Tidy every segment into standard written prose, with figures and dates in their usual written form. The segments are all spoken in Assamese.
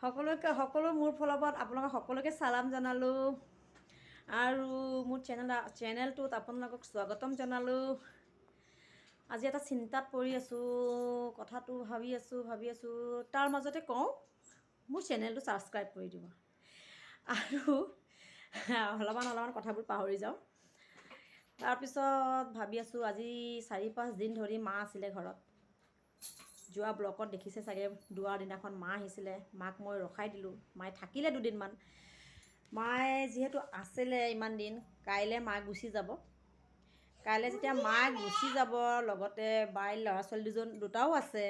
সকলোকে, সকলো মোৰ ফালৰ পৰা আপোনালোকক সকলোকে চালাম জনালোঁ আৰু মোৰ চেনেলটোত আপোনালোকক স্বাগতম জনালোঁ। আজি এটা চিন্তাত পৰি আছোঁ, কথাটো ভাবি আছোঁ, ভাবি আছোঁ। তাৰ মাজতে কওঁ, মোৰ চেনেলটো ছাবস্ক্ৰাইব কৰি দিব। আৰু অলপমান অলপমান কথাবোৰ পাহৰি যাওঁ। তাৰপিছত ভাবি আছোঁ, আজি 4-5 দিন ধৰি মা আছিলে ঘৰত। যোৱা ব্লগত দেখিছে চাগে, দুৱাৰ দিনাখন মা আহিছিলে। মাক মই ৰখাই দিলোঁ, মায়ে থাকিলে দুদিনমান। মায়ে যিহেতু আছিলে ইমান দিন, কাইলৈ মা গুচি যাব। কাইলৈ যেতিয়া মা গুচি যাব, লগতে বাইৰ ল'ৰা ছোৱালী দুজন দুটাও আছে।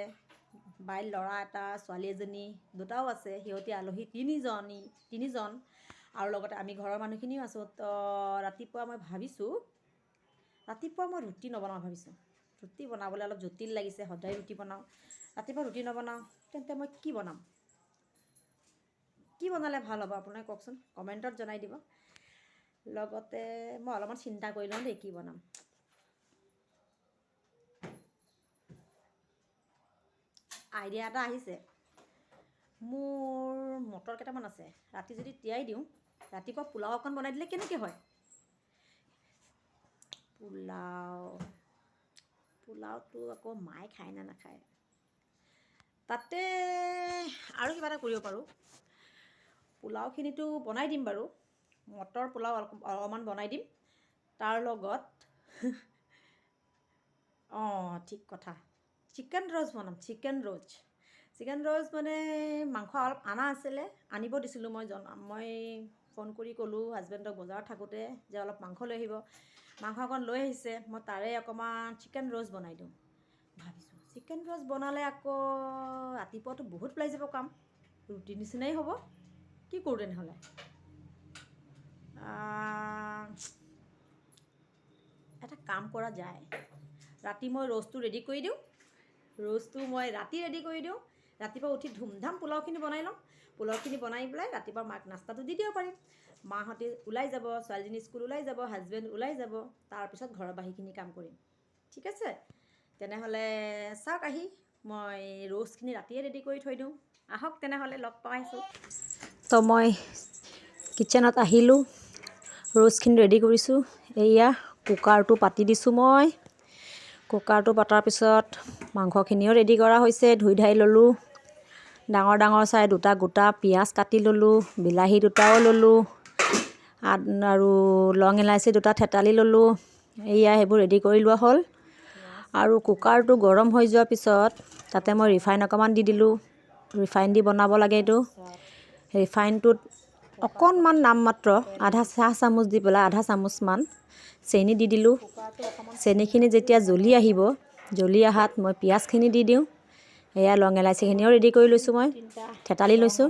বাইৰ ল'ৰা এটা, ছোৱালী এজনী দুটাও আছে। সিহঁতি আলহী তিনিজনী, তিনিজন আৰু লগতে আমি ঘৰৰ মানুহখিনিও আছোঁ। তো ৰাতিপুৱা মই ভাবিছোঁ, ৰাতিপুৱা মই ৰুটি নবনাওঁ ভাবিছোঁ। ৰুটি বনাবলৈ অলপ জটিল লাগিছে, সদায় ৰুটি বনাওঁ। ৰাতিপুৱা ৰুটি নবনাওঁ, তেন্তে মই কি বনাম? কি বনালে ভাল হ'ব, আপোনালোকে কওকচোন, কমেণ্টত জনাই দিব। লগতে মই অলপমান চিন্তা কৰি লওঁ দেই, কি বনাম। আইডিয়া এটা আহিছে মোৰ। মটৰ কেইটামান আছে, ৰাতি যদি তিয়াই দিওঁ, ৰাতিপুৱা পোলাও অকণ বনাই দিলে কেনেকৈ হয়? পোলাও, পোলাওটো আকৌ মায়ে খায় নে নাখায়? তাতে আৰু কিবা এটা কৰিব পাৰোঁ। পোলাওখিনিতো বনাই দিম বাৰু, মটৰ পোলাও অলপমান বনাই দিম। তাৰ লগত, অঁ, ঠিক কথা, চিকেন ৰ'ষ্ট বনাম। চিকেন ৰ'ষ্ট, চিকেন ৰ'ষ্ট মানে মাংস অলপ আনা আছিলে, আনিব দিছিলোঁ মই। মই ফোন কৰি ক'লোঁ হাজবেণ্ডক বজাৰত থাকোঁতে যে অলপ মাংস লৈ আহিব। মাংস অকণ লৈ আহিছে, মই তাৰে অকণমান চিকেন ৰ'ষ্ট বনাই দিওঁ ভাবিছোঁ। চিকেন ৰ'ষ্ট বনালে আকৌ ৰাতিপুৱাতো বহুত ওলাই যাব কাম, ৰুটি নিচিনাই হ'ব। কি কৰোঁ তেনেহ'লে? এটা কাম কৰা যায়, ৰাতি মই ৰ'ষ্টটো ৰেডি কৰি দিওঁ। ৰ'ষ্টটো মই ৰাতি ৰেডি কৰি দিওঁ, ৰাতিপুৱা উঠি ধুমধাম পোলাওখিনি বনাই ল'ম। পোলাওখিনি বনাই পেলাই ৰাতিপুৱা মাক নাস্তাটো দি দিব পাৰিম। মাহঁতে ওলাই যাব, ছোৱালীজনী স্কুল ওলাই যাব, হাজবেণ্ড ওলাই যাব, তাৰপিছত ঘৰৰ বাকীখিনি কাম কৰিম। ঠিক আছে, তেনেহ'লে চাওক আহি, মই ৰ'ষ্টখিনি ৰাতিয়ে ৰেডি কৰি থৈ দিওঁ। আহক তেনেহ'লে, লগ পাইছোঁ। তো মই কিটচেনত আহিলোঁ, ৰ'ষ্টখিনি ৰেডি কৰিছোঁ। এয়া কুকাৰটো পাতি দিছোঁ মই। কুকাৰটো পতাৰ পিছত মাংসখিনিও ৰেডি কৰা হৈছে, ধুই ধাই ল'লোঁ। ডাঙৰ ডাঙৰ চাই দুটা গোটা পিঁয়াজ কাটি ল'লোঁ, বিলাহী দুটাও ল'লোঁ আৰু লং ইলাচি দুটা থেতালি ল'লোঁ। এয়া সেইবোৰ ৰেডি কৰি লোৱা হ'ল। আৰু কুকাৰটো গৰম হৈ যোৱাৰ পিছত তাতে মই ৰিফাইন অকণমান দি দিলোঁ। ৰিফাইন দি বনাব লাগে এইটো। ৰিফাইনটোত অকণমান নামমাত্ৰ আধা চাহ চামুচ দি পেলাই আধা চামুচমান চেনি দি দিলোঁ। চেনিখিনি যেতিয়া জ্বলি আহিব, জ্বলি অহাত মই পিঁয়াজখিনি দি দিওঁ। এয়া লং ইলাচিখিনিও ৰেডি কৰি লৈছোঁ, মই থেতালি লৈছোঁ।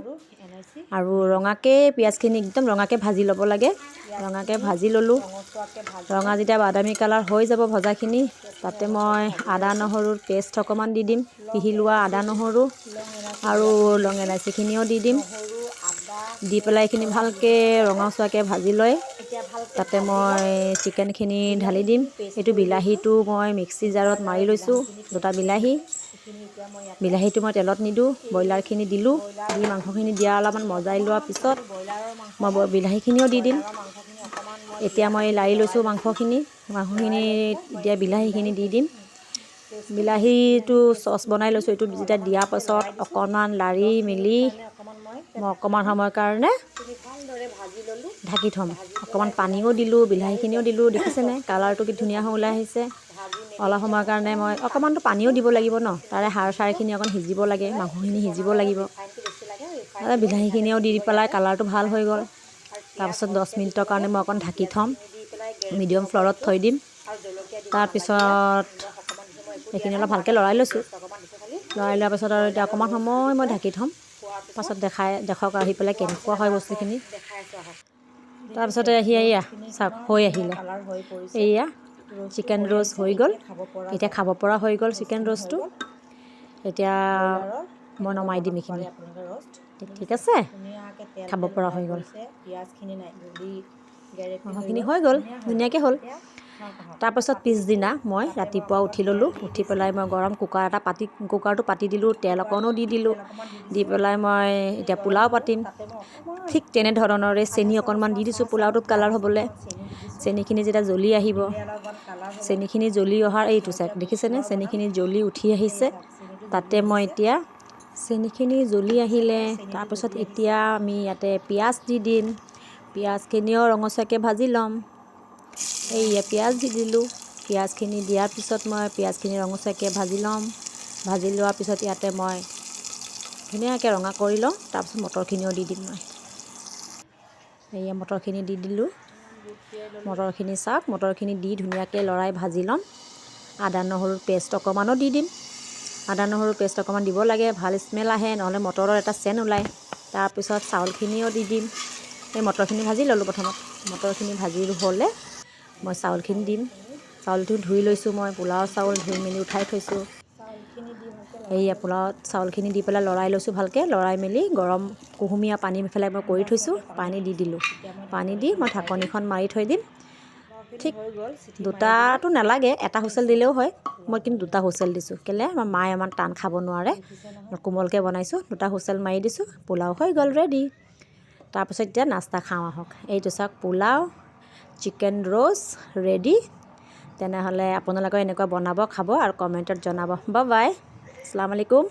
আৰু ৰঙাকৈ পিঁয়াজখিনি একদম ৰঙাকৈ ভাজি ল'ব লাগে। ৰঙাকৈ ভাজি ল'লোঁ। ৰঙা যেতিয়া বাদামী কালাৰ হৈ যাব ভজাখিনি, তাতে মই আদা নহৰুৰ পেষ্ট অকণমান দি দিম। পিহি লোৱা আদা নহৰু আৰু লং ইলাচিখিনিও দি দিম। দি পেলাই এইখিনি ভালকৈ ৰঙচুৱাকৈ ভাজি লৈ তাতে মই চিকেনখিনি ঢালি দিম। এইটো বিলাহীটো মই মিক্সি জাৰত মাৰি লৈছোঁ, দুটা বিলাহী। বিলাহীটো মই তেলত নিদিওঁ। ব্ৰইলাৰখিনি দিলোঁ, দি মাংসখিনি দিয়া অলপমান মজাই লোৱাৰ পিছত মই বিলাহীখিনিও দি দিম। এতিয়া মই লাৰি লৈছোঁ মাংসখিনি। মাংসখিনি এতিয়া বিলাহীখিনি দি দিম। বিলাহীটো চচ বনাই লৈছোঁ। এইটো যেতিয়া দিয়াৰ পাছত অকণমান লাৰি মেলি মই অকণমান সময়ৰ কাৰণে ঢাকি থ'ম। অকণমান পানীও দিলোঁ, বিলাহীখিনিও দিলোঁ। দেখিছেনে কালাৰটো কি ধুনীয়া হৈ ওলাই আহিছে? অলপ সময়ৰ কাৰণে মই অকণমানতো পানীও দিব লাগিব ন, তাৰে হাড় চাৰখিনি অকণ সিজিব লাগে, মাংসখিনি সিজিব লাগিব। বিলাহীখিনিও দি পেলাই কালাৰটো ভাল হৈ গ'ল। তাৰপাছত 10 মিনিটৰ কাৰণে মই অকণ ঢাকি থ'ম, মিডিয়াম ফ্লেমত থৈ দিম। তাৰপিছত এইখিনি অলপ ভালকৈ লৰাই লৈছোঁ। লৰাই লোৱাৰ পাছত আৰু এতিয়া অকণমান সময় মই ঢাকি থ'ম। পাছত দেখাই দেখক আহি পেলাই কেনেকুৱা হয় বস্তুখিনি। তাৰপিছতে আহি এয়া চাওক, হৈ আহিলে। এয়া চিকেন ৰ'ষ্ট হৈ গ'ল। এতিয়া খাব পৰা হৈ গ'ল চিকেন ৰ'ষ্টটো। এতিয়া মই নমাই দিম এইখিনি। ঠিক আছে, খাব পৰা হৈ গ'ল। মাংসখিনি হৈ গ'ল, ধুনীয়াকৈ হ'ল। তাৰপাছত পিছদিনা মই ৰাতিপুৱা উঠি ল'লোঁ। উঠি পেলাই মই গৰম কুকাৰ এটা পাতি, কুকাৰটো পাতি দিলোঁ, তেল অকণো দি দিলোঁ। দি পেলাই মই এতিয়া পোলাও পাতিম। ঠিক তেনেধৰণৰে চেনি অকণমান দি দিছোঁ পোলাওটোত কালাৰ হ'বলৈ। চেনিখিনি যেতিয়া জ্বলি আহিব, চেনিখিনি জ্বলি অহাৰ, এইটো চাওক, দেখিছেনে? চেনিখিনি জ্বলি উঠি আহিছে। তাতে মই এতিয়া চেনিখিনি জ্বলি আহিলে, তাৰপিছত এতিয়া আমি ইয়াতে পিঁয়াজ দি দিম। পিঁয়াজখিনিও ৰঙচুৱাকৈ ভাজি ল'ম। এইয়া পিঁয়াজ দি দিলোঁ। পিঁয়াজখিনি দিয়াৰ পিছত মই পিঁয়াজখিনি ৰঙচুৱাকৈ ভাজি ল'ম। ভাজি লোৱাৰ পিছত ইয়াতে মই ধুনীয়াকৈ ৰঙা কৰি লওঁ। তাৰপিছত মটৰখিনিও দি দিম মই। এয়া মটৰখিনি দি দিলোঁ। মটৰখিনি চাওক, মটৰখিনি দি ধুনীয়াকৈ লৰাই ভাজি ল'ম। আদা নহৰুৰ পেষ্ট অকণমানো দি দিম। আদা নহৰুৰ পেষ্ট অকণমান দিব লাগে, ভাল স্মেল আহে, নহ'লে মটৰৰ এটা চেণ্ট ওলায়। তাৰপিছত চাউলখিনিও দি দিম। এই মটৰখিনি ভাজি ল'লোঁ প্ৰথমত। মটৰখিনি ভাজি হ'লে মই চাউলখিনি দিম। চাউলটো ধুই লৈছোঁ মই, পোলাও চাউল ধুই মেলি উঠাই থৈছোঁ। এইয়া পোলাওত চাউলখিনি দি পেলাই লৰাই লৈছোঁ ভালকৈ। লৰাই মেলি গৰম কুহুমীয়া পানী পেলাই মই কৰি থৈছোঁ, পানী দি দিলোঁ। পানী দি মই ঢাকনিখন মাৰি থৈ দিম। ঠিক দুটাটো নালাগে, এটা হুইচেল দিলেও হয়। মই কিন্তু দুটা হুইচেল দিছোঁ। কেলৈ, আমাৰ মায়ে ইমান টান খাব নোৱাৰে, কোমলকৈ বনাইছোঁ। দুটা হুইচেল মাৰি দিছোঁ, পোলাও হৈ গ'ল ৰেডি। তাৰপিছত এতিয়া নাস্তা খাওঁ আহক। এইটো চাওক, পোলাও চিকেন ৰ'ষ্ট ৰেডি। তেনেহ'লে আপোনালোকেও এনেকুৱা বনাব, খাব আৰু কমেণ্টত জনাব। বাই বাই, আছলাম আলাইকুম।